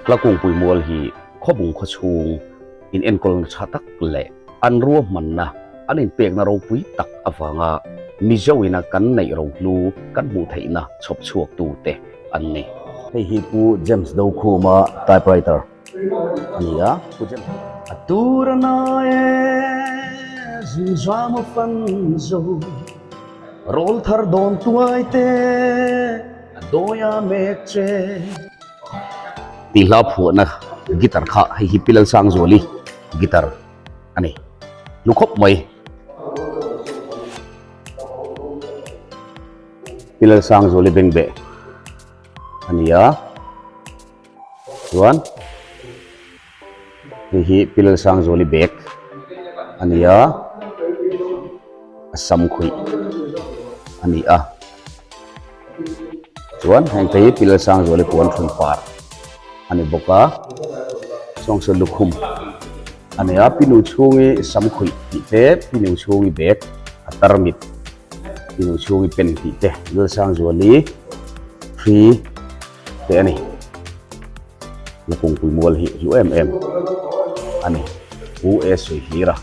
Hlakungpui mual hi khawbung khawchhung in enkawlna tha tak leh an ruahmanna an inpekna ropui tak avanga Mizo ina kan neih rohlu kan hmuh theihna chhawp chhuaktu te an ni. Hei hi Pu James Dokhuma typewriter a ni a, Pu James. A tur a na e, zinzam a fan zo, rawl thar dawn tuai te, a dawi a mek che. Tih hla phuahna guitar kha hei hi Pi Lalsangzuali guitar a ni. Hlu khawp mai. Pi Lalsangzuali bengbeh a ni a, chuan hei hi Pi Lalsangzuali bag a ni a, a sam khuih a ni a. Chuan heng te hi Pi Lalsangzuali puan thlun par a ni bawk a, Sawngsaw lukhum a ni a, Pi Nu chhungi sam khuih tih te, Pi Nu chhungi bag a tarmit, Pi Nu chhungi pen tih te, Lalsangzuali hri te a ni. Lakungpui mual hi hlu em em a ni. Pu A Suihlira.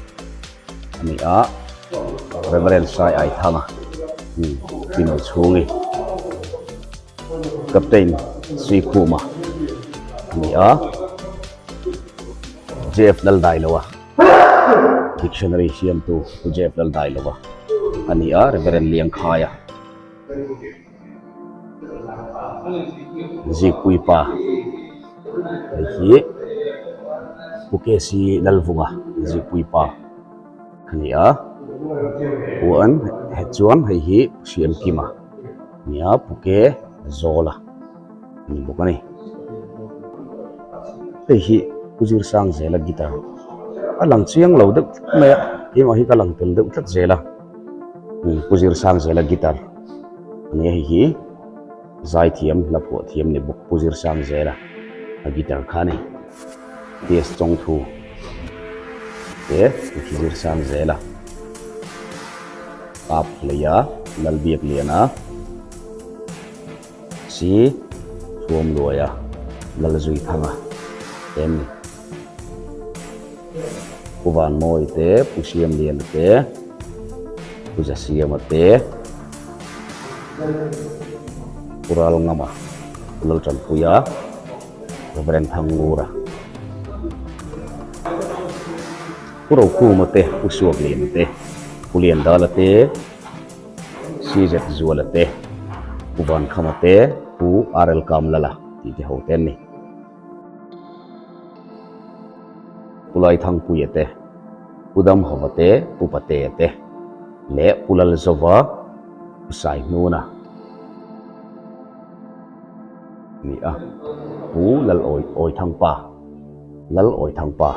A ni a, Reverend Sai Aithanga Pino chhungi Captain Suikhuma a ni a, JF Laldailoa Dictionary siamtu Pu JF Laldailoa a ni a, Reverend Liangkhaia. Zikpuipa hei hi Pu KC Lalvunga Zikpuipa a ni a chuan chuan hei hi Hriamkima a ni a Pu K Zawla a ni bawk a ni hei hi Pu Zirsangzela guitar a lang chiang lo deuh tlat mai a keimah hi ka lang tel deuh tlat zel a. Pu Zirsangzela guitar a nia hei hi zaithiam hla phuah thiam ni bawk Pu Zirsangzela a guitar kha a ni TS Chawngthu te Pu Zirsangzela Kap Hleia Lalbiakliana Si Thuamluaia Lalzuithanga te an ni. Pu Vanmawi te, Pu Siamliana te, Pu Zasiama te, Pu Ralngama, Pu Laltanpuia, Reverend Thangngura, Pu Rokhuma te, Pu Suakliana te, Pu Liandala te, CZ Zuala te, Pu Vankhama te, Pu RL Kamlala tih te ho te an ni. Pu Laithangpuia te, Pu Damhova te, Pu Patea te leh Pu Lalzova, Pu Saihnuna ni a, Pu Lal Awithangpa, Lal Awithangpa.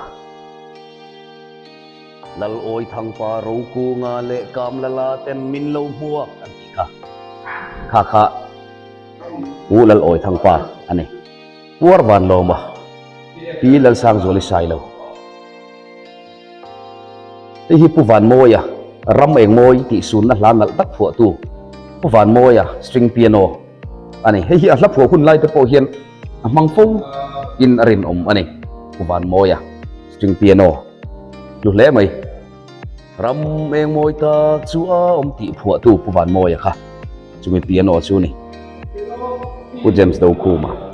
Lal Awithangpa Rokunga leh Kamlala ten min lo hmuak an tih kha, kha kha Pu Lal Awithangpa a ni. Puar van lawm a, Pi Lalsangzuali Sailo. Hei hi Pu Vanmawia, Ram Engmawi tih sunna hla nalh tak phuahtu Pu Vanmawia string piano a ni. Hei hi a hla phuah hun lai te pawh hian a hmang fo in a rinawm a ni. Pu Vanmawia string piano hlu hle mai. Ram Engmawi tak chu a awm tih phuahtu Pu Vanmawia kha chumi piano chu a ni. Pu James Dokhuma.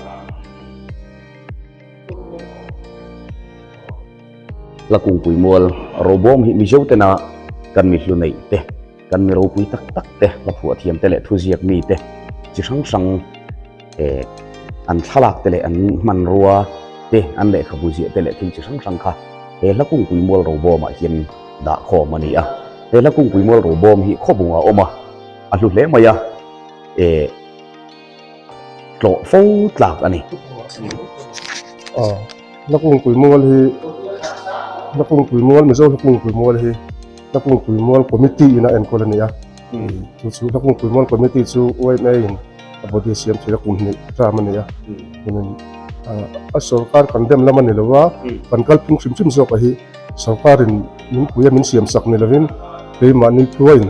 Hla kungpui mual robawm hi Mizo tena kan mi hlu neih te, kan mi ropui tak tak te, hla phuah thiam te leh thuziak mi te chi hrang hrang eh an thlalak te leh an hmanrua te, an lehkhabu ziah te leh thil chi hrang hrang kha he hla kungpui mual robawmah hian dah khawm a ni a. He hla kungpui mual robawm hi khawbungah a awm a, a hlu hle mai a, eh. tlawh fo tlak a ni. Aw, Lakungpui Mual hi Lakungpui Mual, Mizo Lakungpui Mual hi Lakungpui Mual Committee in a enkawl a ni a. Chu chu Lakungpui Mual Committee chu YMA in a body a siam thei a, kum hnih term a ni a. Chuanin a sorkar kan dem lam a ni lo a, kan kalphung hrim hrim zawk a hi sorkarin min pui a min siam sak ni lovin keimahni khuain,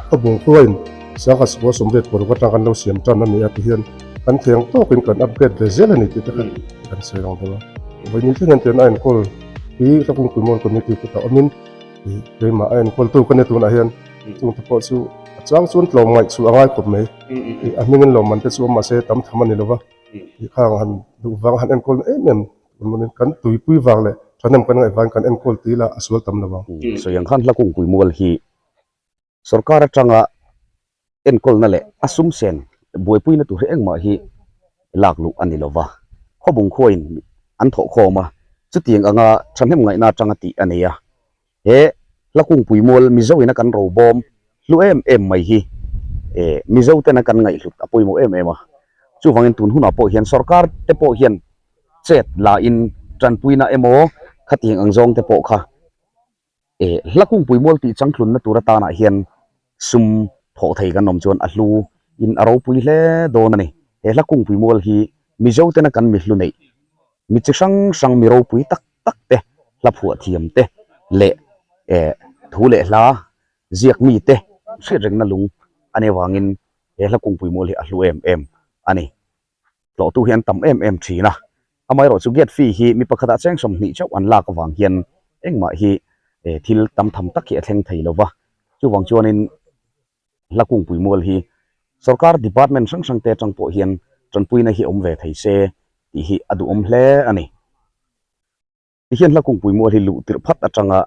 khawbung khuain Sangha Sikhaw Sawmriat paruk atang kan lo siam tan a ni a ti hian. Kan thei ang tawkin kan upgrade ve zel a ni tih te kha kan sawi rang deuh a. Vawiin thleng hian tian a enkawl hi Hlakungpui Mual Committee kutah awmin keimah a enkawltu ka nia tunah hian chungte pawh chu a chang chuan tlawm ngaih chu a ngai khawp mai. A hmingin lawmman te chu awm mahse tam tham a ni lo va, khang han duh vang han enkawl na em em tunmawnin kan tuipui vang leh thahnem kan ngaih vangin kan enkawl tih ila a sual tam lo ang. Sawi ang khan Hlakungpui Mual hi Sorkar atanga enkawlna leh a sum sen buaipuina tur hi engmah hi lak luh a ni lo va, khawbung khuain an thawh khawm a, chutiang anga thahnem ngaihna atanga tih a nei a. He hla kungpui mual Mizo ina kan robawm hlu em em mai hi Mizo tena kan ngaihhlut a pawimawh em em a. Chuvangin tun hunah pawh hian sorkar te pawh hian chet la in tanpuina emaw khatiang ang zawng te pawh kha Hla kungpui mual tih changtlunna tur atanah hian sum thawh thei kan awm chuan a hlu in a ropui hle dawn a ni. He hla kungpui mual hi Mizo tena kan mi hlu neih, mi chi hrang hrang mi ropui tak tak te, hla phuah thiam te leh thu leh hla ziak mi te hriat rengna lung a nih avangin he hla kungpui mual hi a hlu em em a ni. Tlawhtu hi an tam em em thin a, amaherawh chu gate fee hi mi pakhatah cheng 20 chauh an lak avang hian engmah hi thil tam tham tak hi a thleng thei lo va, chuvang chuanin hla kungpui mual hi sorkar department hrang hrang te atang pawh hian tanpuina hi awm ve thei se tih hi a duhawm hle a ni. Tihian hla kungpui mual hi luh tirh phat atanga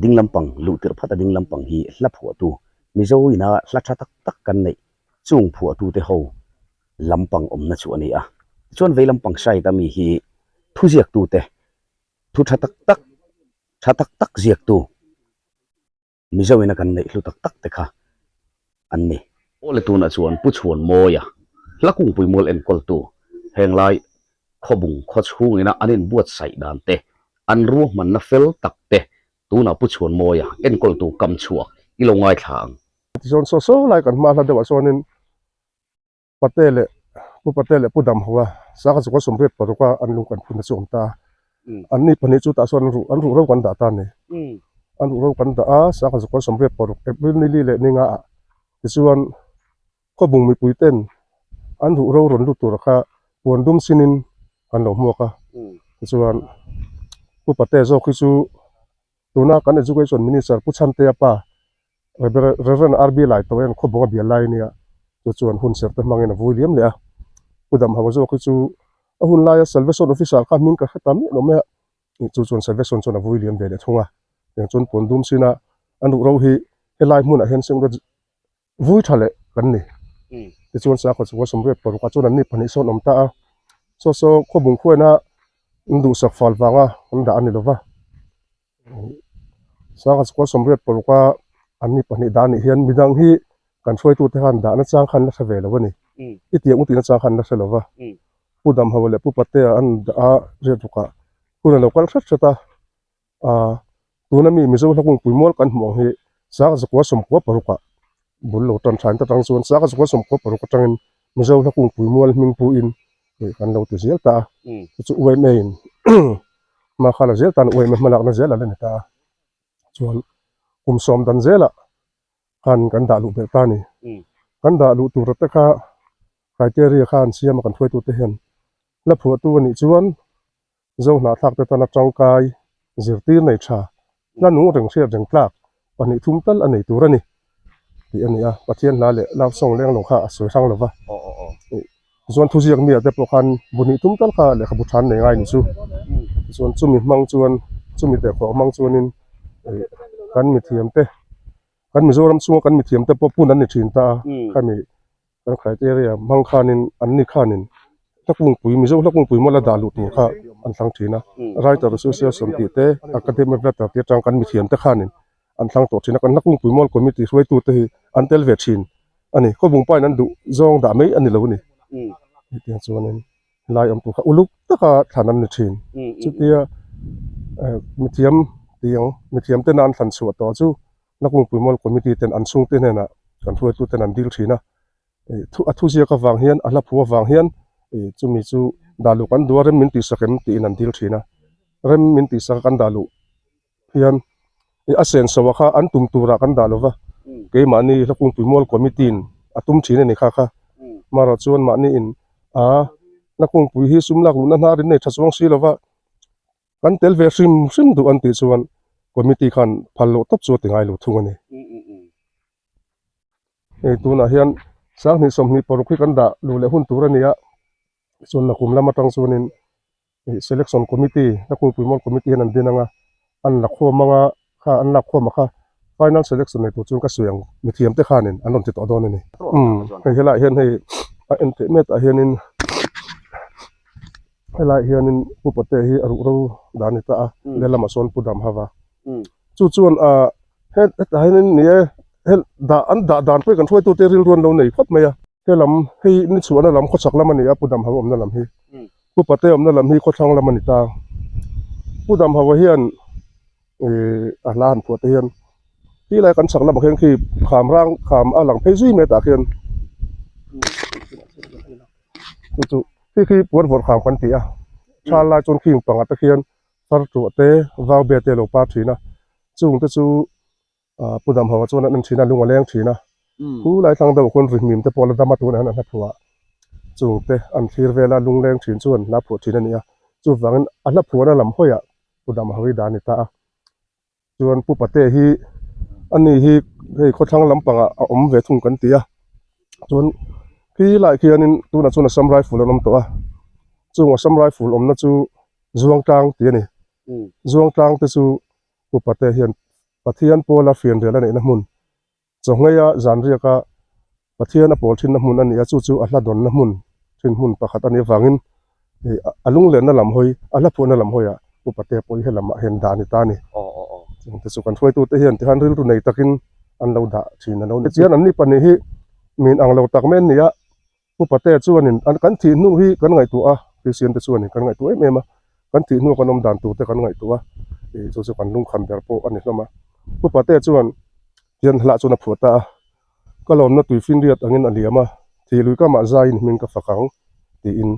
ding lampang, luh tirh phat a ding lampang hi hla phuahtu Mizo ina hla tha tak tak kan neih chung phuahtute ho lampang awmna chu a ni a. Tichuan vei lampang side a mi hi thuziaktute thu tha tak tak, tha tak tak ziaktu. Mizo ina kan neih hlu tak tak te kha an ni. Awle tunah chuan Pu Chhuanmawia, hla kungpui mual enkawltu, henglai khawbung khaw chhungina an inbuatsaih dan te, an ruahmanna fel tak te tunah Pu Chhuanmawia enkawltu kam chhuak i lo ngaithla ang. Tichuan saw saw lai kan hma hla deuhah chuanin Pate leh Pu Pate leh Pu Damhoa sangha chukua 86 a an lung kan phunna chu a awm ta a. Anni pahnih chu tah chuan an ruh an ruh ro kan dah ta a ni. An ruh ro kan dah a, sangha chukua 86 April ni li leh ni nga ah tichuan khawbung mipui ten an ruh ro rawn lut tur kha puan dum sinin kan lo hmuak a. Tichuan Pu Pate zawk hi chu Tuna kan Education Minister Pu Chhantea pa Rev. RB Laitoen khawbung a bial lai ania, chu chuan hun serh te hmangin a vui liam leh a. Pu Damhauha zawk hi chu a hun laia Salvation Officer kha hming ka hre ta miah lo mai a, chu chuan Salvation chuan a vui liam ve leh thung a. Tiang chuan puan dum sina an ruh ro hi helai hmunah hian Sengrawt Vui tha leh kan ni. Tichuan sakhaw chunga 86 ah chuan anni pahnih sawn awm ta a. Saw saw khawbung khuaina an duhsak fal vanga an dah a ni lova. Sakhaw chunga 86 a anni pahnih dah anih hian midang hi kan hruaitute khan dahna chang khan la hre ve lo a ni. I tiang u tihna chang khan la hre lova. Pu Damhawa leh Pu Patea an dah a riat rukah hun a lo kal hret hret a. Aaa tuna mi Mizo hla kungpui mual kan hmuh ang hi sangha zakua 96 ah bul lo tan thain ta tang chuan sangha zakua 96 atangin Mizo hla kungpui mual hming puin ih kan lo ti zel ta a chu chu UMA in hma kha la zel tan UMA hmalakna zel a la ni ta a chuan kum sawm dan zelah khan kan dah luh belh ta a ni kan dah luh tur te kha criteria kha an siam a kan hruaitute hian hla phuahtu a nih chuan. Zo hnahthlak te tana tangkai zirtir nei tha, hla nung reng hriat reng tlak pahnih thum tal a nei tur a ni tih a ni a, Pathian hla leh love song leng lo kha a sawi hrang lo va. Tichuan thuziak mi ah te pawh khan bu hnih thum tal kha lehkhabu tha an nei ngai ni chu. Tichuan chumi hmang chuan chumi tehkhawh hmang chuanin kan mithiam te kan Mizoram chhunga kan mithiam te pawh pun an ni thin ta a, khami Kan criteria hmang khanin anni khanin hla kungpui Mizo hla kungpui mawla dah luh tur kha an thlang thin a. Writer Association tih te Academy of Letter tih atang kan mithiam te khanin an thlang tawh thin a. Kan hla kungpui mual committee hruaitu te hi an tel ve thin a ni. Khawbung pain an duh zawng dah mai a ni lo a ni. Hetiang chuanin helai awm tur kha uluk taka thlan an ni thin. Chutia mithiam tih ang mithiam tena an thlan chhuah tawh chu Hla kungpui mual committee ten an chhungte hnenah kan hruaitu ten an dil thin a, thu a thuziak avang hian a hla phu avang hian chumi chu dah luh kan duh a rem min tihsak em tiin an dil thin a, rem min tihsak a kan dah luh hian a senso a kha an tum turah kan dah lo va, keimahni hla kungpui mual committee in a tum thin a ni kha kha, marawh chuan mahni in. A Hlakungpui hi sum lak luhna hnar in nei tha chuang si lova kan tel ve hrim hrim duh an tih chuan committee khan phal loh tawp chu a ti ngai lo thung a ni. Hei tunah hian 20 26 hi kan dah luh leh hun tur a ni a, chuan nakum lam atang chuanin ih selection committee Hlakungpui Mall committee hian an din ang a, an la khawm ang a, kha an lak khawm a kha final selection nei tur chuan ka sawi ang mithiam te khanin an rawn ti tawh dawn a ni. Umm hei helaiah hian hei a en theih mek ah hianin helaiah hianin Pu Pate hi a ruh ro dan a ni ta a, lehlamah sawn Pu Damhava chu chuan ah hetah hianin ni e hel dah an dah dan pawh hi kan hruaitute rilru an lo nei khawp mai a. He lam hei ni chhuahna lam khawchhak lam a ni a Pu Damhava awmna lam hi. Pu Pate awmna lam hi khawthlang lam a ni ta. Pu Damhava hian ih a hla han phuah te hian khi lai kan chhak lamah khian khi kham rang kham a lang phei zui mai tah khian chu chu khi khi puan vawrh kham kan ti a thal lai chuan khing pangah te khian far tuah te vau bia te a lo par thin a chung te chu ah Pu Damhava chuan an en thin a lung a leng thin a khu lai thlang deuh khawn rihmim te pawh la dam a tunah hian an hla phuah chung te an thlir vel a lungleng thin chuan hla phuah thin a ni a chuvangin a hla phuahna lam hawiah Pu Damhava hi dah a ni ta a chuan Pu Pate hi ani hi hei khawthlang lampangah a awm ve thung kan ti a chuan khi lai khianin tunah chuan Assam Rifle an awm tawh a chung Assam Rifle awmna chu Zuangtlang tih a ni Zuangtlang te chu Pu Pate hian Pathian pawla fianrial a neihna hmun, chawngheia zanriaka Pathian a pawl thinna hmun a ni a, chu chu a hla dawnna hmun thin hmun pakhat a nih avangin a lunglenna lam hawi, a hla phuahna lam hawiah Pu Pate pawh hi helamah hian dah a ni ta a ni. Chungte chu kan hruaitute hian tikhan rilru nei takin an lo dah thin a lo ni. Tichuan anni pahnih hi min ang lo tak mai an ni a, Pu Pate chuanin an kan thih hnu hi kan ngaihtuah a, Kristian te chuanin kan ngaihtuah em em a, kan thih hnu kan awm dan tur te kan ngaihtuah a, ih chu chu kan lungkham ber pawh a ni hlawm a. Pu Pate chuan hian hlah chuan a phuah ta a, Ka lawmna tui finriat angin a liam a, thih lui kamah zaiin hming ka fak ang tiin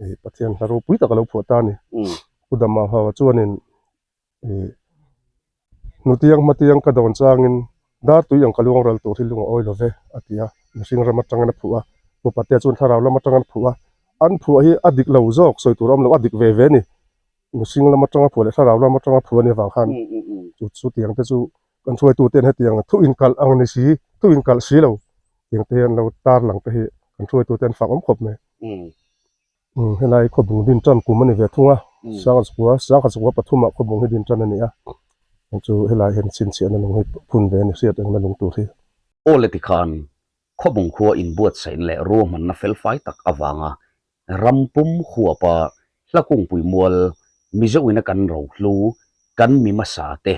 ih Pathian hla ropui tak a lo phuah ta a ni. Pu Damahau chuanin Ih hnutiang hmatiang ka dawn changin dar tui ang ka luang ral tur hi lung a awi lo ve a ti a, mihring ram atangin a phuh a, Pupatea chuan thlarau lam atangin a phuh a, an phuah hi a dik lo zawk sawi tur a awm lo, a dik ve ve a ni, mihring lam atanga phuah leh thlarau lam atanga phuah a nih avang khan chu chutiang te chu kan hruaitute hian hetiang thu inkalh ang ni si, thu inkalh si lo tiang te hian lo tarlang te hi kan hruaitute an fak awm khawp mai. Umm helai khawbung din tan kum a ni ve thung a, sangha chukua sangha chukua pathumah khawbung hi din tan a ni a, chu helai hian chhinchhiahna lung hi phun ve a ni hriat engna lung tur hi. Aw le tikhan khawbung khua inbuatsaihna leh ruahmanna felfai tak avanga ram pum huapa Hlakungpui mual Mizo ina kan rohlu kan mi hmasa te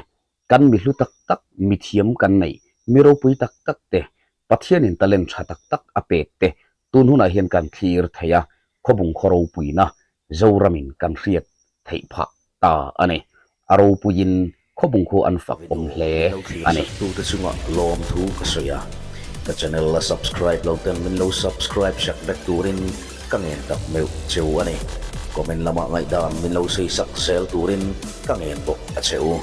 Kan mi hlu tak tak, mi thiam kan neih, mi ropui tak tak te, Pathianin talent tha tak tak a pek te tun hunah hian kan thlir thei a, khawbung khaw ropuina Zoramin kan hriat theih phah ta a ni. A ropuiin khawbung khu an fak awm hle a ni. Tute chungah lawmthu ka sawi a, ka channel la subscribe lo ten min lo subscribe sak vek turin ka ngen tak meuh cheu a ni. Comment lamah ngaihdan min lo sawi sak zel turin ka ngen bawk a che u.